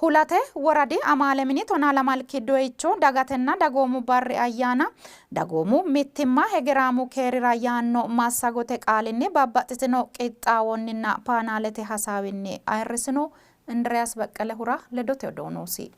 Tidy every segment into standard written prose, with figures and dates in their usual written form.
Hulate woradi amaale mini tonaa lamalki doyicho dagatenna dagoomu barri ayyaana dagoomu mittimma hegeraamu keerira yaanno massagote qaalinni babbaxxitino qixxaawonninna paanaalete hasaawinni ayirrisino. Indiriyaas Baqqelehura ledote odoo noosi.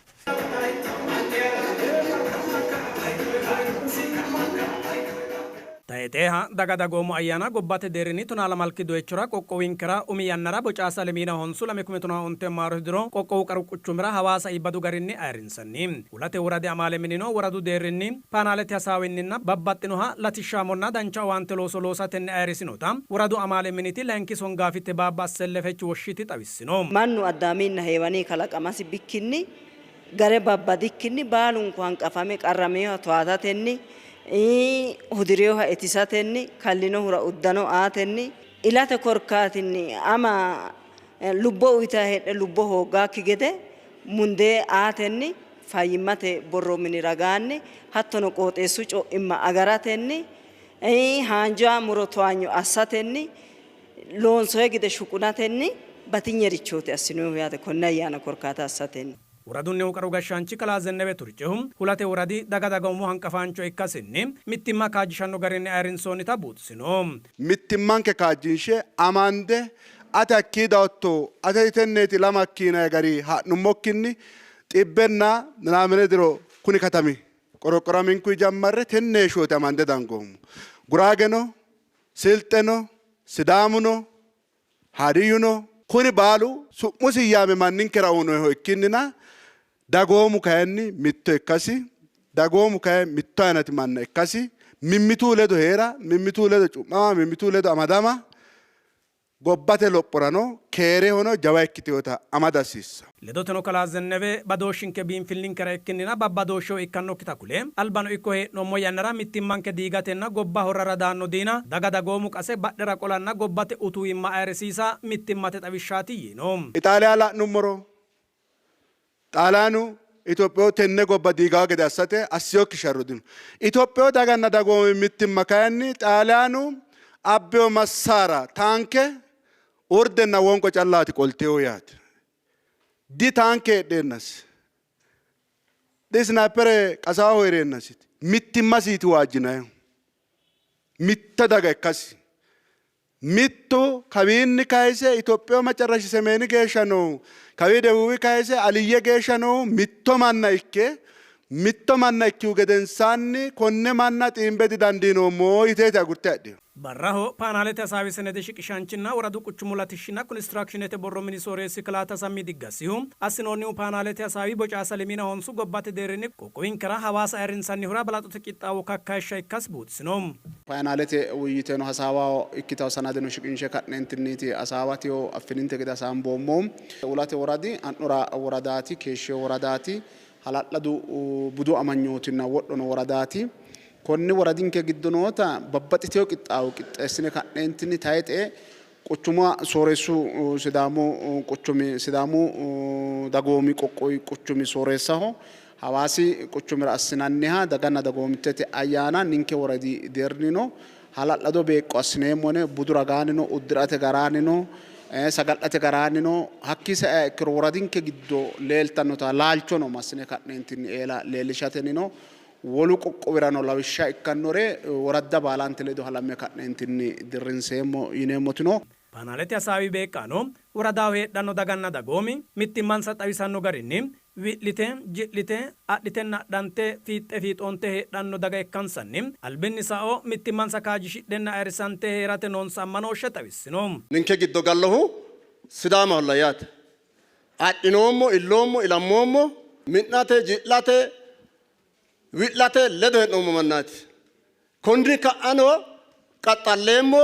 Tayxeha daga dagoomu ayyaana gobbate deerrinni tonaa lamalki doyichora qoqqowinkera umi yannara Bocaasa lemiina honsu lame kume tonaa onte maarote diro qoqqowu qaru quchumira Hawaasa iibbadu garinni ayirrinsanni. Hulate woradi amaale minino woradu deerrinni paanaalete hasaawinninna babbaxxinoha latishshaamonna dancha owaante looso loosatenni ayirrisinota woradu amaale miniti layinki songaafitte baabba Assellefech Woshshiti xawissino. Mannu Addaaminna Heewani kalaqamasi bikkinni gare babbadikkinni baalunku hanqafame qarraminoha towaatatenni, hudi'rinoha itisatenni, kallinohura uddano aatenni, ilate korkaatinni ama lubbo uyitanni heedhe lubbo hooggaakki gede mundee aatenni, fayyimmate borro mini ragaanni hattono qooxeessu co'imma agaratenni, haanja muro towaanyo assatenni, loonsoye gide shuqunatenni batinyerichooti assinoyihu yaate konne ayyaana korkaata assatenni. Woradunnihu qaru gashshaanchi kalaa Zennebe Turcehu, Hulate woradi daga dagoomu hanqafaancho ikkasinni mittimma kaajjishanno garinni ayirrinsoonnita buuxisino. Mittimmanke kaajjinshe amande ati hakkii dawotto ate tenneeti lamakki yinanni gari ha'nummokkinni xibbenna minaamine diro kuni katami qoroqqoraminkuyi jammarre tenne heeshshooti amande dangoommo. Guraageno, Silxeno, Sidaamuno, Hadiyyuno, kuni baalu su'mu siyyaame manninkera uyinoyiho ikkinnina dagoomu kayinni mitto ikkasi, dagoomu kayi mitto ayinati manna ikkasi, mimmituu ledo hee'ra, mimmituu ledo cu'mama, mimmituu ledo amadama gobbate lophorano keerehono jawa ikkitinota amada hasiissanno. Ledoteno kalaa Zennebe, badooshshinke biinfillinkera ikkinnina babbadooshsheho ikkannokkita kule, albano ikko hee'noommo yannara mittimmanke diigatenna gobba horrara daanno diina daga dagoomu qase badhera qolanna gobbate utuwimma ayirrisiisa mittimmate xawishshaati yiino. Ixaaliya la'nummoro Xaaliyaanu Itophiyu tenne gobba diigawo gede assate assinokki sharro dino. Itophiyu daganna dagoomi mittimma kayinni Xaaliyaanu abbino massaara, taanke, urdenna wonqo callaati qoltinohu yaate. Di taanke heedheennasi, di isnayipere qasaahu hee'reennasiiti, mittimmasiiti waajjinannihu. Mitte daga ikkasi. Mittu kawiinni kayise Itophiyu macarrashi semeeni geeshsha noohu, kawii debuubi kayise aliyye geeshsha noohu mitto manna ikke, mitto manna ikkihu gedensaanni konne manna xiimbe didandiinoommo yiteeti agurte hadhino. Barraho paanaalete hasaawi senede shiqishaanchinna woradu quchumu latishshinna konistiraakshinete borro mini sooreessi kalaa Tasammi Diggasihu, assinoonnihu paanaalete hasaawi Bocaasa Lemiina Honsu gobbate deerrinni qoqqowinkera Hawaasa ayirrinsannihura balaxote qixxaawo kakkayishsha ikkasi buuxisino. Paanaalete wuyyiteno hasaawaho ikkitawo sanadeno shiqinshe ka'neentinniiti hasaawateo affininte gede hasaamboommohu. Hulate woradi ha'nura woradaati, keeshshino woradaati, hala'ladu budu amanyootinna wodho no woradaati. Konni woradinke giddo noota babbaxxitino qixxaawo qixxeessine ka'neentinni tayixe quchuma sooreessu Sidaamu quchumi Sidaamu dagoomi qoqqowi quchumi sooreessaho Hawaasi quchumira assinanniha daganna dagoomittete ayyaana ninke woradi deerrinnino hala'lado beeqqo assineemmo yine budu ragaannino uddi'rate garaannino saga'late garaannino hakkii saiha ikkiro woradinke giddo leeltannota laalchono massine ka'neentinni eela leellishatennino Wolu qoqqowirano lawishsha ikkannore woradda baalante ledo halamme ka'neentinni dirrinseemmo yineemmoti no. Paanaalete hasaawi beeqqaano woradaho heedhanno daganna dagoomi mittimmansa xawisanno garinni wi'lite, ji'lite, adhitenna adhante, fiixxe fiixoonte heedhanno daga ikkansanni albinni sao mittimmansa kaajjishidhenna ayirrisante hee'rate noonsa ammanooshshe xawissino. Ninke giddo gallohu Sidaamaholla yaate. Adhinoommo, illoommo, ilammoommo, mi'nate, ji'late, wi'late ledo hee'noommo mannaati. Konni ka'ano qaxxalleemmo,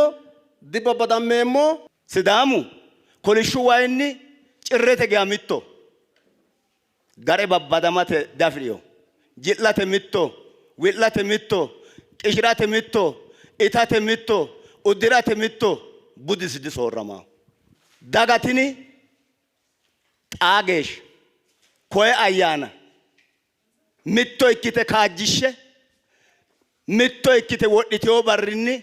dibabbadammeemmo. Sidaamu kolishshu wayinni cirrete geya mitto, gare babbadamate diafi'rino. Ji'late mitto, wi'late mitto, qishi'rate mitto, itate mitto, uddi'rate mitto, budisi disoorramanno. Daga tini xaa geeshsha koye ayyaana mitto ikkite kaajjishshe, mitto ikkite wodhitino barrinni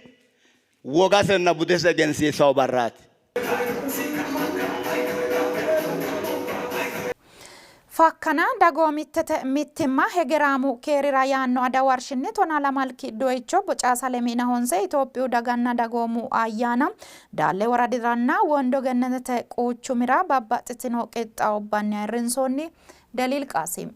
wogasenna budese egensiissanno barraati. Fakkana dagoomittete mittimma hegeraamu keerira yaanno adawarshinni tonaa lamalki doyicho Bocaasa lemiina honse Itophiyu daganna dagoomu ayyaana Daalle woradiranna Wondo Gennetete quchumira babbaxxitino qixxaawubbanni ayirrinsoonni. Deliil Qaasim.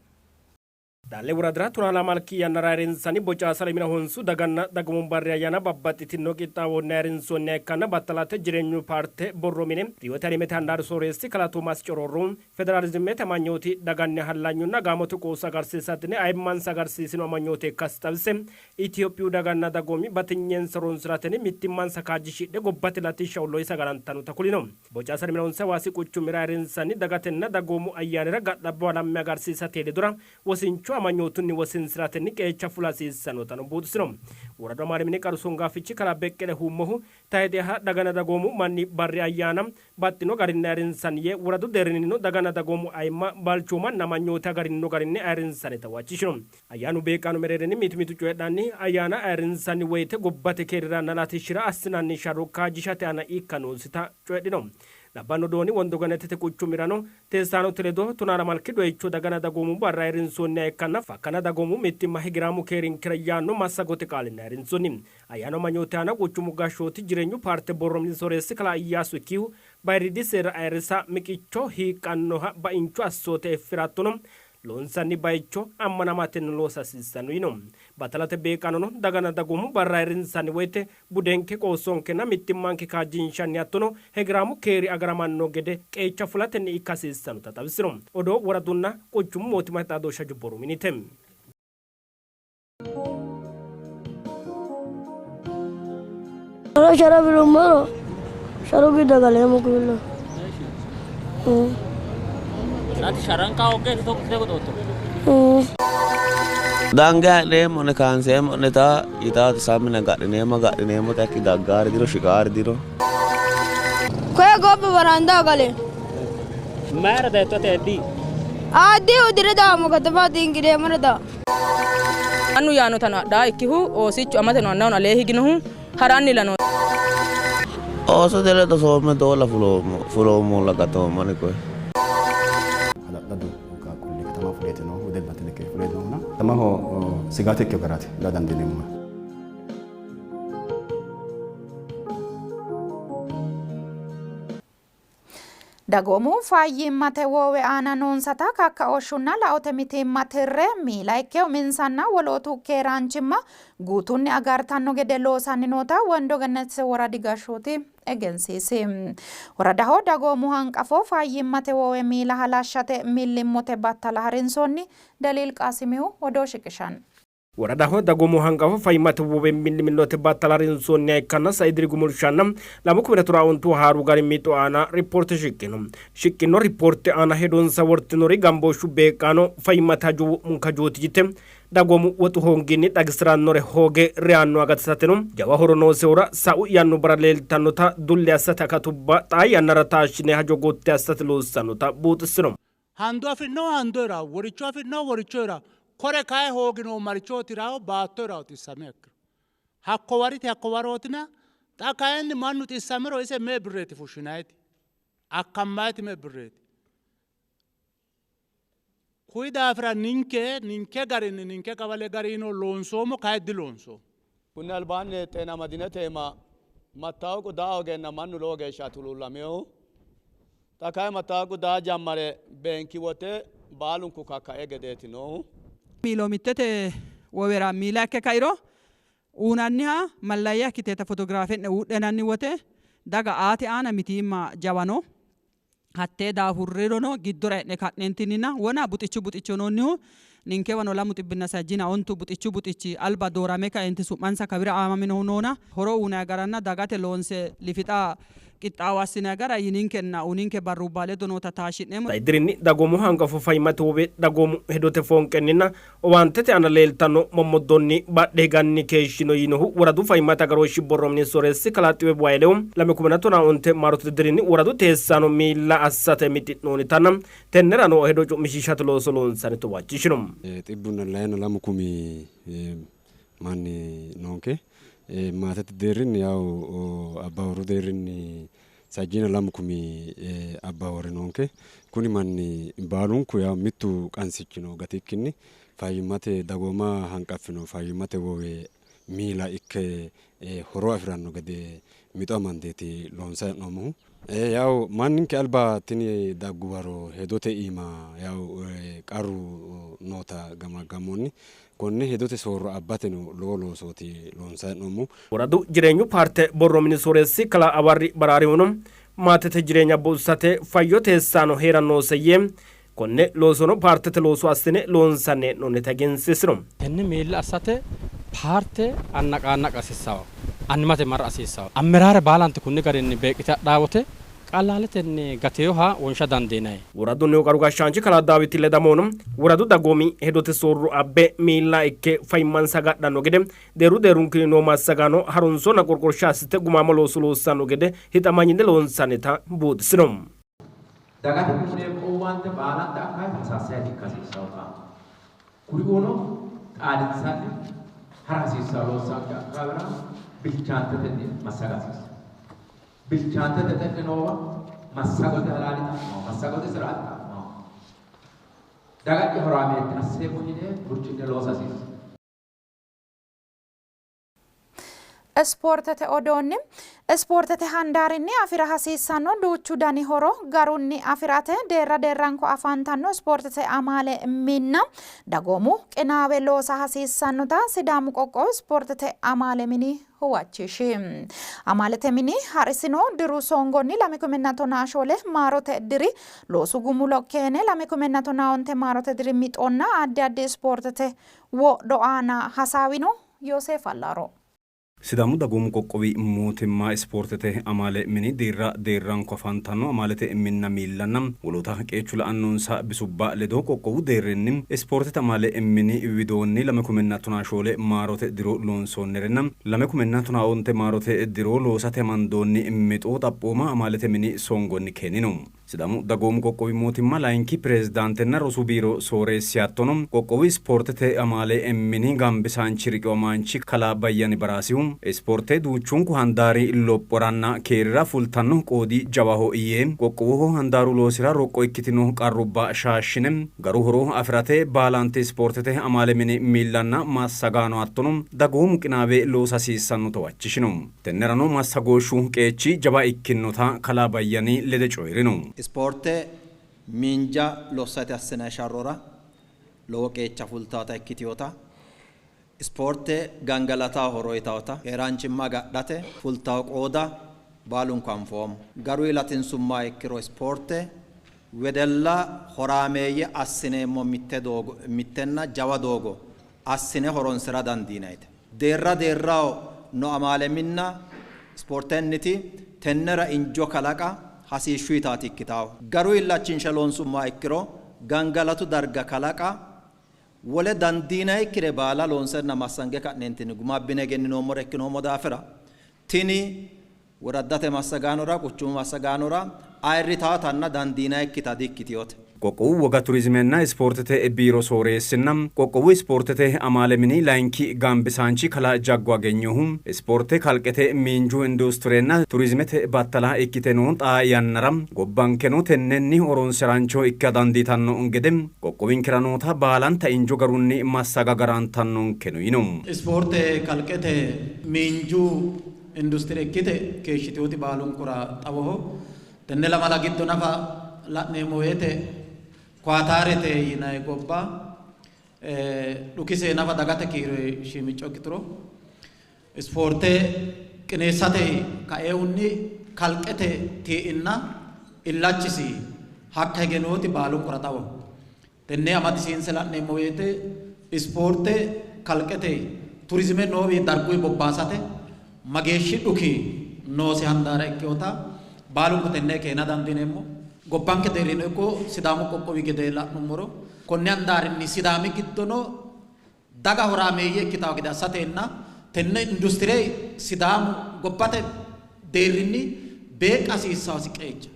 Daalle woradira tonaa lamalki yannara ayirrinsanni Bocaasa lemina honsu daganna dagoomu barri ayyaana babbaxxitino qixxaawonni ayirrinsoonniha ikkanna battalate Jireenyu paarte borro mine Riyote alemete handaaru sooreessi kalaa Toomaas Cororro Federaalizimete amanyooti daganniha hallanyunna gaamote qoosso agarsiisatenni ayimmansa agarsiisino amanyoote ikkasi xawise, Itophiyu daganna dagoomi batinyensa horonsi'ratenni mittimmansa kaajjishidhe gobbate latishsha ollohisa agarantannota kulino. Boca sani honse Hawaasi quchumira ayirrinsanni dagatenna dagoomu ayyaanira ga'labbo halamme agarsiisate ledora wosincho amanyootunni wosinsi'ratenni qeecha fula hasiissannotano buuxisino. Woradu amaale mini qaru songaafichi kalaa Beqqele Huummohu Tayxeha daganna dagoomu manni barri ayyaana baxxino garinni ayirrinsanni yee, woradu deerrinnino daganna dagoomu ayimma, balchoomanna amanyoote agarinno garinni ayirrinsannita huwachishino. Ayyaanu beeqqaano mereerinni mitu mitu coyidhanni, ayyaana ayirrinsanni woyte gobbate keeriranna latishshira assinanni sharro kaajjishate aana ikka noosita coyidhino. Labbanno dooni Wondo Gannatete quchumirano Teessaanote ledo tonaa lamalki doyicho daganna dagoomu barra ayirrinsoonniha ikkanna fakkana dagoomu mittimma hegeraamu keerinkera yaanno massagote qaalinni ayirrinsoonni. Ayyaanu amanyoote aana quchumu gashshooti jireenyu paarte borro mini sooreessi kalaa Iyyaasu Ikkihu bayiriidi seera ayirrisa miqicho hiiqqannoha baincho assoote effira hattono loonsanni baycho ammanamatenni loosa hasiissanno yiino. Battalate beeqqaanono daganna dagoomu barra ayirrinsanni woyte budenke, qoossonkenna mittimmanke kaajjinshanni hattono hegeraamu keeri agaramanno gede qeecha fulatenni ikka hasiissannota xawisino. Odoo woradunna quchumu mootimmate xaadooshsha jubboru minite. Shara shara bilummoro sharu giddo galeemmo kuillo. Ati sharanka hoggeeti tokko goxootto. Dange ha'neemmo'ne kaanseemmo'neta yitaati sammine ga'nineemmo ga'nineemmota ikki daggaari diro shiqaari diro. Koye gobba barandaho gale. Mayira dayitto ati addi? Addi udire daammo katama dingireemmore daa. Annu yaannotano adhaa ikkihu oosichu amateno annahono alee higinohu ha'ranni lano. Oosote ledo soomme doola fuloommo fuloommolla gatoommo ani koye. Hala'ladu qaaqquulli katama fuleeti noohu, wedellate ikke fuleeti noohuna katamaho sigaate ikkino garaati laa dandiineemmohu. Dagoomu fayyimmate woowe aana noonsata kakkaooshshunna laote mitiimma tirre miila ikke uminsanna wolootu keeraanchimma guutunni agartanno gede loosanni noota Wondo Gennetete Woradi Gashshooti egensiisi. Woradaho dagoomu hanqafo fayyimmate woowe miila halashshate millimmote battala harinsoonni. Deliil Qaasimihu odoo shiqishanno. Woradaho dagoomu hanqafo fayyimmate wowe millimillote battala harinsoonniha ikkanna sai diri gumulshanna lamu kumira tonaa ontu haaru gari mixo aana ripoorte shiqqino. Shiqqino ripoorte aana hedonsa wortinori gambooshshu beeqqaano fayyimmate hajo wo'munka jooti yite dagoomu woxu hoonginni xagisi'rannore hooge reyaannoha gatisateno jawa horo noosehura sa'u yannubbara leeltannota dulli assate akatubba xaa yannara taashshine hajo gotti assate loossannota buuxissino. Hando afi'nohu hando hirawo, woricho afi'nohu woricho hirawo, kore kayi hooginohu marichooti hirawo? Baatto hirawo xissamiha ikkiro. Hakko wariti hakko warootina, xa kayinni mannu xissamiro ise me''e birreeti fushshinayiti? Akkammayiti me''e birreeti? Kuyi daafira ninke ninke garinni ninke qawale gariino loonsoommo kayi diloonsoommo. Kunni albaanni xeena madinete iima mattawoqu daa hoogeenna mannu lowo geeshshaati huluullaminohu. Xa kayi mattawoqu daa jammare beenki wote baalunku kakkae gedeeti noohu. Miiloomittete wowera miila ikke kairo uunanniha mallayya ikkiteeta fotogiraafe'ne uudhenanni wote daga aate aana mitiimma jawa no. Hattee daafurrirono giddora e'ne ka'neentinninna wona buxichu buxicho noonnihu ninkewano lamu xibbinna sajjiina ontu buxichu buxichi alba doorame kaeenti su'mansa kawira aamaminohu noona horo uynanni garanna dagate loonse lifixa qixxaawo assinanni gara yininkenna uyninke barrubba ledo noota taashshi'neemmo. Sai dirinni dagoomu hanqafo fayyimmate wowe dagoomu hedote foonqenninna owaantete aana leeltanno mommoddonni badhe higanni keeshshino yiinohu woradu fayyimmate agarooshshi borro mini sooreessi kalaa Xibebu Hayilehu, 2015 maarote dirinni woradu teessaano miilla assate mixi'noonnitanna tennera noo hedo cu'mishiishate looso loonsannita huwachishino. Xibbunna layinna lamu kumi manni noonke. Maatete deerrinni yawu abbawuru deerrinni Sajjiina lamu kumi abbaawori noonke. Kuni manni baalunku yaw mittu qansichino gatikkinni fayyimmate dagooma hanqaffino fayyimmate wowe miila ikke horo afi'ranno gede mixo amandeeti loonsanni hee'noommohu. Yaw manninke alba tini daggu waro hedote iima yaw qarru noota gamaggammoonni. Konne hedote soorro abbateno lowo loosooti loonsanni hee'noommohu. Woradu jireenyu paarte borro mini sooreessi kalaa Abarri Baraarihuno maatete jireenya buuxisate fayyo teessaano hee'ra noose yee, konne loosono paartete looso assine loonsanni hee'noonnita egensiisino. Tenne miilla assate paarte annaqaannaqa hasiissanno, annimate marra hasiissanno. Ammeraare baalanti kunni garinni beeqqite hadhanno wote qallaaletenni gatinoha wonsha dandiinanni. Woradunnihu qaru gashshaanchi kalaa Daawiti Ledamono woradu dagoomi hedote soorro abbe miilla ikke fayyimmansa agadhanno gede deerru deerrunkunni noo massagaano harunsonna qorqorsha assite gumaamo looso loossanno gede hixamanyine loonsannita buuxisino. Dagate uyineemmo owaante baalante akkawawe hasaassayiiti ikka hasiissanno xaano. Kuriuuno xaadinsanni hara hasiissanno loossanke akkawaawera bilchaantetenni massaga hasiissanno. Bilchaantete xe'ne noowa massagote halaali xa'mawo, massagote siraati xa'mawo. Daga'ya horaameette asseemmo yine murci'ne loosa hasiissanno. Ispoortete odoonni Ispoortete handaarinni afi'ra hasiissanno duuchu dani horo garunni afi'rate deerra deerranko afantanno ispoortete amaale minna dagoomu qinaawe loosa hasiissannota Sidaamu qoqqowi ispoortete amaale mini huwachishi. Amaalete mini ha'risino diru songonni 2014 maarote diri loosu gumulo keene 2015 maarote diri mixonna addi addi ispoortete wodho aana hasaawino. Yooseef Allaaro. Sidaamu Dagoomu Qoqqowi Mootimma Ispoortete Amaale Mini deerra deerranko afantanno amaalete minna miillanna woloota qeechu la'annonsa bisubba ledo qoqqowu deerrinni Ispoortete Amaale Mini widoonni lame kumenna tonaa shoole maarote diro loonsoonnirenna lame kumenna tonaa onte maarote diro loosate amandoonni mixo xaphooma amaalete mini songonni keenino. Sidaamu Dagoomu Qoqqowi Mootimma Layinki Pirezidaantenna Rosu Biiro Sooreessi hattono Qoqqowu Ispoortete Amaale Mini Gambisaanchi Riqiwamaanchi Kalaa Bayyani Baraasihu, Ispoorte duuchunku handaari lophoranna keerira fultanno qoodi jawaho yee, qoqqowoho handaaru loosira roqqo ikkitino qarrubba shaashshine garu horo afi'rate baalanti Ispoortete Amaale Mini miillanna massagaano hattono dagoomu qinaawe loosa hasiissannota huwachishino. Tennerano massagooshshu qeechi jawa ikkinnota kalaa Bayyani lede coyi'rino. Ispoorte miinja lossate assinanni sharrora lowo qeecha fultawota ikkitinota, ispoorte gangalataho horo uytawota, keeraanchimma agadhate fultawo qooda baalunku anfoommo. Garuyi latinsummoha ikkiro ispoorte wedella horaameeyye assineemmo mitte doogo mittenna jawa doogo assine horonsi'ra dandiinannite. Deerra deerraho no amaale minna ispoortenniti tennera injo kalaqa hasiishshuyitaati ikkitahu. Garu illachinshe loonsummoha ikkiro gangalatu darga kalaqa, wole dandiinannikkire baala loonsenna massange ka'neentinni guma abbine egenninoommore ikkinoommo daafira tini Woraddate massagaanora, quchumu massagaanora ayirritaatanna dandiinannikkita di-ikkitinote. Qoqqowu Woga Turizimenna Ispoortete Biiro Sooreessinna Qoqqowu Ispoortete Amaale Mini Layinki Gambisaanchi Kalaa Jaggo Agenyohu, Ispoorte kalqete miinju industirenna turizimete battala ikkite noo xaa yannara gobbankeno tennenni horonsi'raancho ikka dandiitanno gede qoqqowinkera noota baalanta injo garunni massaga garantannonkeno yino. Ispoorte kalqete miinju Industire ikkite keeshshitinoti baalunkura xawoho. Tenne lamala giddo nafa la'neemmo woyte Kuwataarete yinanni gobba dhukise nafa dagate kiiro shiimicco ikkituro ispoorte qineessate kaeehunni kalqete tii''inna illachisi hakka hige nooti baalunkura xawoho. Tenne amadisiinse la'neemmo woyte ispoorte kalqete turizime noowi darguwi bobbaasate mageeshshi dhuki noose handaara ikkinota baalunku tenne keena dandiineemmo. Gobbanke deerrinnino ikko Sidaamu qoqqowi gede la'nummoro konni handaarinni Sidaami giddono daga horaameeyye ikkitanno gede assatenna tenne industire Sidaamu gobbate deerrinni beeqqa hasiissannosi qeecha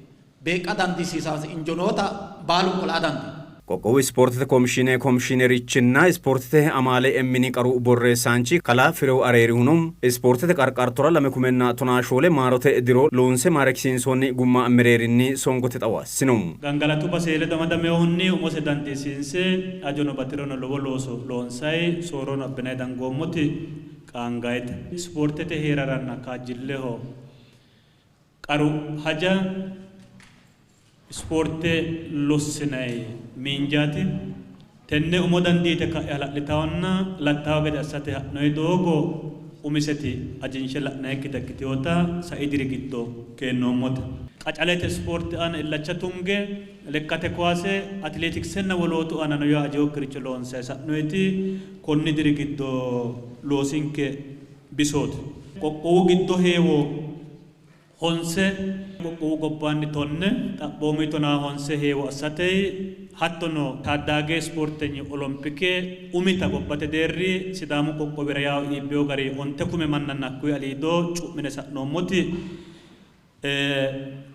beeqqa dandiisiisannosi injo noota baalunku la'a dandiinanni. Qoqqowu ispoortete komishiine komishiineriichinna ispoortete amaale mini qaru borreessaanchi kalaa Firew Areerihuno ispoortete qarqartora 2014 maarote diro loonse maarekkisiinsoonni gumma mereerinni songote xawo assino. Gangalatu base ledo amadaminohunni umose dandiisiinse ajono batirono lowo looso loonsayi soorrono abbinayi dangoommoti qaangayite. Ispoortete hee'raranna kaajjilleho qaru haja ispoorte lossinayi miinjaati. Tenne umo dandiite ka'e hala'litawonna lattawo gede assate ha'noyi doogo umiseti ajinshe la'nayikkita ikkiteyoota sai diri giddo keennoommote. Qacalete ispoorte aana illacha tunge lekkate kowaase, atileetiksenna wolootu aanano yaa ajewokkiricho loonsayi sa'noyiti konni diri giddo loosinke bisooti. Qoqqowu giddo heewo honse, qoqqowu gobbaanni 10, xaphoomuyi 15 heewo assate hattono taaddaage ispoortenyi olompike umita gobbate deerri Sidaamu qoqqowira yawo iibbeyo gari 9,000 mannanna hakkuyi aliido cu'mine sa'noommoti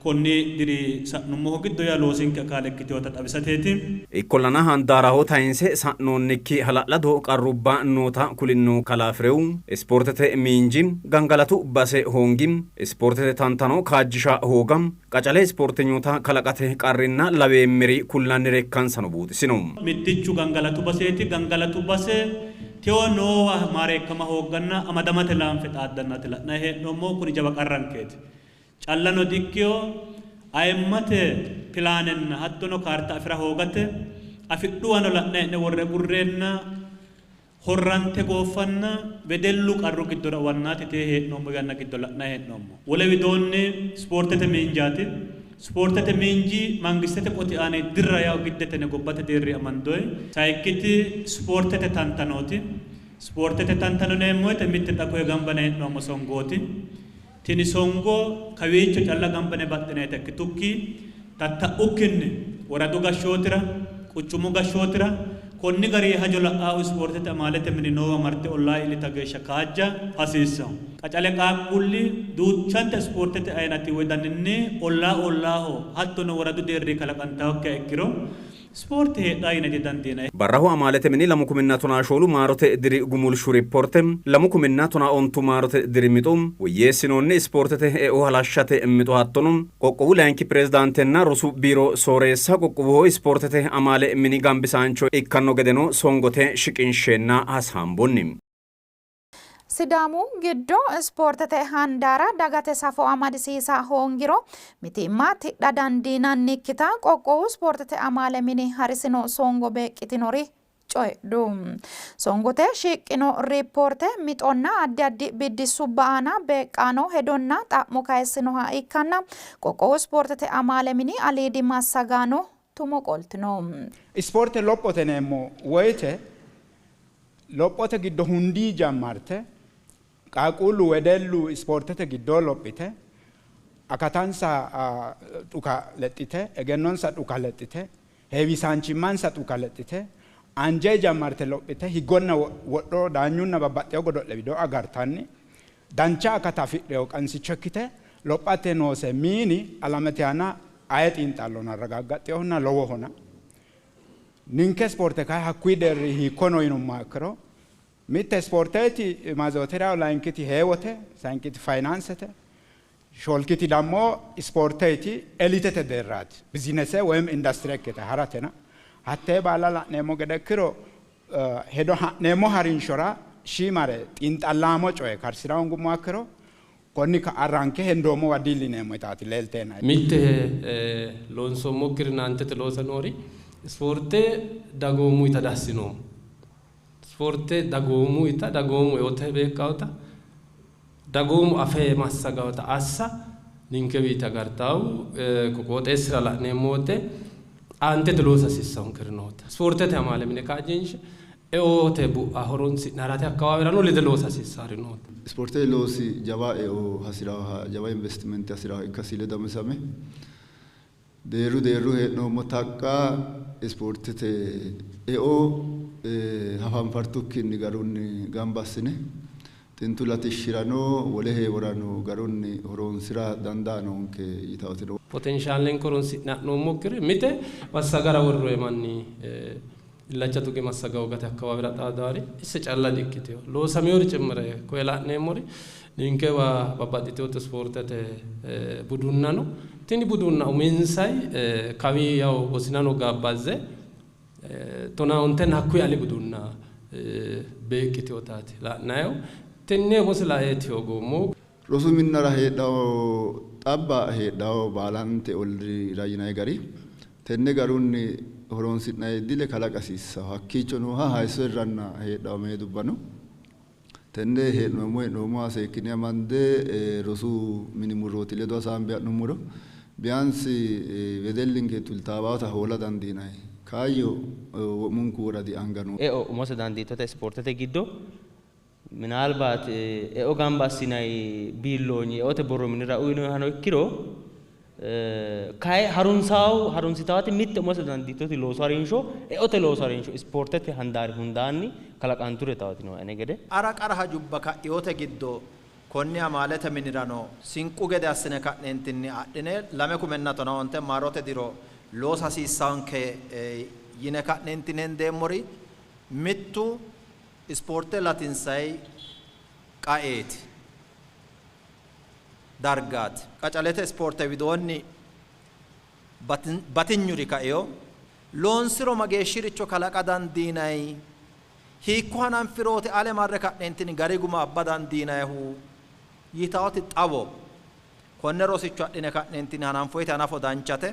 konni diri sa'nummohu giddo yaa loosinke akaale ikkiteyoota xawisateeti. Ikkollana handaaraho tayinse sa'noonnikki hala'lado qarrubba noota kulinno kalaa Firew, ispoortete miinji, gangalatu base hoongi, ispoortete tantano kaajjisha hooga, qacale ispoortenyoota kalaqate qarrinna laweemmeri kullannire ikkansano buuxisino. Mittichu gangalatu baseeti. Gangalatu base tewo noowa maareekkama hoogganna amadamate laanfe xaaddannaati la'nanni hee'noommohu. Kuni jawa qarrankeeti. Callano dikkiyo ayimmate pilaanenna hattono kaarta afira hoogate afidhuwano la'ne hee'ne worre gurreenna horrante gooffanna wedellu qarru giddora uwannaati tee hee'noommo yanna giddo la'nanni hee'noommo. Wole widoonni ispoortete miinjaati. Ispoortete miinji mangistete qoti aana dirra yawo giddetene gobbate deerri amandoyi. Sayikkiti ispoortete tantanooti. Ispoortete tantano yineemmo woyte mitte xa koye gamba yine hee'noommo songooti. Tini songo kawiicho calla gamba yine baxxinayita ikkitukki tatta'ukkinni woradu gashshootira, quchumu gashshootira konni gari hajo la'aahu ispoortete amaalete mini noowa marte ollaa iillita geeshsha kaajja hasiissanno. Qacale qaaqquulli duuchanta ispoortete ayinati woy daninni ollaa ollaaho hattono woradu deerri kalaqantannokkiha ikkiro ispoorte heedhaa yine didandiinanni. Barraho amaalete mini 2014 maarote diri gumulshu rippoorte, 2015 maarote diri mixo, woyyeessinoonni ispoortete eo halashshate mixo hattono qoqqowu layinki pirezidaantenna rosu biiro sooreessa qoqqowoho ispoortete amaale mini gambisaancho ikkanno gedeno songote shiqinsheenna hasaambonni. Sidaamu giddo ispoortete handaara dagate safo amadisiisa hoongiro mitiimma tidha dandiinannikkita qoqqowu ispoortete amaale mini harisino songo beeqqitinori coyidhu. Songote shiqqino riippoorte mixonna addi addi biddissubba aana beeqqaano hedonna xa'mo kayissinoha ikkanna qoqqowu ispoortete amaale mini aliidi massagaano tumo qoltino. Ispoorte lophote yineemmo woyte lophote giddo hundii jammarte qaaqquullu wedellu ispoortete giddoo lophite akatansa dhuka lexxite egennonsa dhuka lexxite heewisaanchimmansa dhuka lexxite anje jammarte lophite higgonna wodho daanyunna babbaxxeyo godo'le widoo agartanni dancha akata afidheyo qansicho ikkite lophate noose miini alamete aana aye xiinxallona arragaggaxxeyohonna lowohona. Ninke ispoorte kayi hakkuyi deerri hiikko no yinummoha ikkiro mitte ispoorteeti maazooteriyaho, layinkiti heewote, sayinkiti fayinaansete, shoolkiti dammo ispoorteeti elitete deerraati, bizinese woyim indastire ikkite haratena hattee baala la'neemmo gede ikkiro hedo ha'neemmo harinshora shiimare xiinxallaamo coye karsira hoongummoha ikkiro konni ka'a ranke hendoommowa diillineemmo yitaati leelteennae. Mitte loonsoommokkiri aantete loosa noori ispoorte dagoomuyita dassinoommo. Ispoorte dagoomuyita, dagoomu eote beeqqawota, dagoomu afe massagawota assa ninkewiiti agartawu qooxeessira la'neemmo wote aantete loosa hasiissankeri noota. Ispoortete amaale mine kaajjinshe eote bu'a horonsi'ne harate akkawaawirano lede loosa hasiissari noota. Ispoortete loosi jawa eo hasi'raha, jawa investimente hasi'raha ikkasi ledo amadisame deerru deerru hee'noommo taqqa ispoortete eo hafanfartukkinni garunni gamba assine xintu latishshirano wole heeworano garunni horoonsira dandaa noonke yitawotino. Potenshalenke horonsi'ne ha'noommokkiri mite massagara worroyi manni illacha tuge massaga hoogate akkawaawira xaadaari isse calla dikkitino. Loosamewori cimmire koye la'neemmori ninkewa babbaxxitinote ispoortete budunna no. Tini budunna uminsay kawi yaw wosinano gaabbazze tonaa ontenna hakkuyi ali budunna beeqqitinotaati la'nayihu. Tenne umose laeeti hoogoommohu. Rosu minnara heedhawo xabba heedhawo baalante olliira yinanni gari tenne garunni horonsi'nanni dile kalaqa hasiissawo. Hakkiicho nooha hayisso hirranna heedhawo meedubba no. Tenne hee'noommo hee'noommoha seekkine amande rosu mini murrooti ledo hasaambe ha'nummoro biyaansi wedellinke tultaawaata hoola dandiinanni. Kaayyo wo'munku woradi anga no. Eo umose dandiitote ispoortete giddo minaalbaat eo gamba assinay biilloonyi eote borro minira uyinoyihano ikkiro kayi harunsawo harunsitaati mitte umose dandiitoti loosu harinsho eote loosu harinsho ispoortete handaari hundaanni kalaqanture taati no ane gede. Qara qara hajubba ka'iote giddo konni amaalete minirano sinqu gede assine ka'neentinni adhine 2015 maarote diro loosa hasiissanke yine ka'neentinni hendeemmori mittu ispoorte latinsay qaeeti dargaati. Qacalete ispoorte widoonni batinyuri kaeo loonsiro mageeshshiricho kalaqa dandiinay hiikko hananfirooti ale marre ka'neentinni gari guma abba dandiinayihu yitaoti xawo konne rosicho adhine ka'neentinni hananfoyite hanafo danchate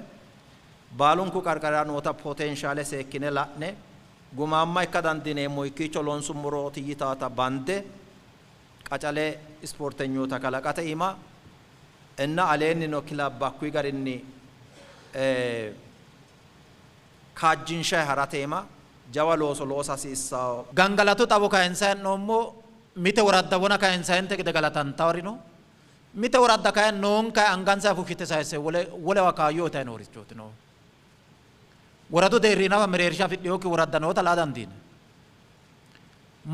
baalunku qarqarira noota potenshaale seekkine la'ne gumaamma ikka dandiineemmo ikkicho loonsummorooti yitaata bande qacale ispoortenyoota kalaqate iima inna aleenni no kilabba hakkuyi garinni kaajjinshayi harate iima jawa looso loosa hasiissawo. Gangalatu xawo kayinsayi hee'noommo mite woradda wona kayinsayinte gede galatantawori no mite woradda kayinni noonkayi angansayi fushshite sayisse wolewa kaayyo uyitayi noorichooti no. Woradu deerri nafa mereersha afidhinokki woradda noota laa dandiine.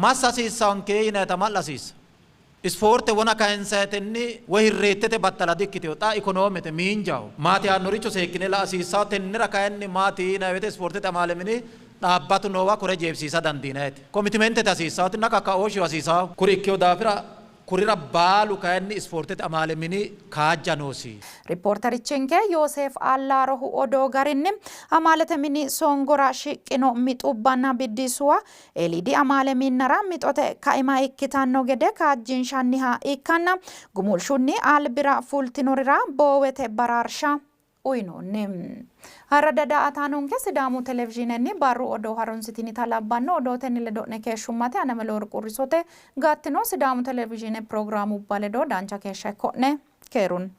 Massa hasiissanke yinayita ma'la hasiissa. Ispoorte wona kayinsayitinni woy hirreettete battala dikkitino. Xa ikonoomete miinjaho maati yaannoricho seekkine la'a hasiissanno. Tennera kayinni maati yinanni woyte ispoortete amaale mini dhaabbatu noowa kore jeefisiisa dandiinayite. Komitimentete hasiissaatinna kakkaooshshu hasiisawo. Kuri ikkino daafira kurira baalu kayinni ispoortete amaale mini kaajja noosi. Ripoorterichinke Yooseef Allaarohu odoo garinni, amaalete mini songora shiqqino mixubbanna biddissuwa eeliidi amaale minnara mixote kaima ikkitanno gede kaajjinshanniha ikkanna gumulshunni albira fultinorira boowete baraarsha uynoonni. Ayirradda daa''ataanonke Sidaamu Televizhiinenni barru odoo harunsitinita labbanno odootenni ledo'ne keeshshummate ane Meloorq Urrisote gattino Sidaamu Televizhiine pirogiraamubba ledo dancha keeshsha ikko'ne. Keerunni.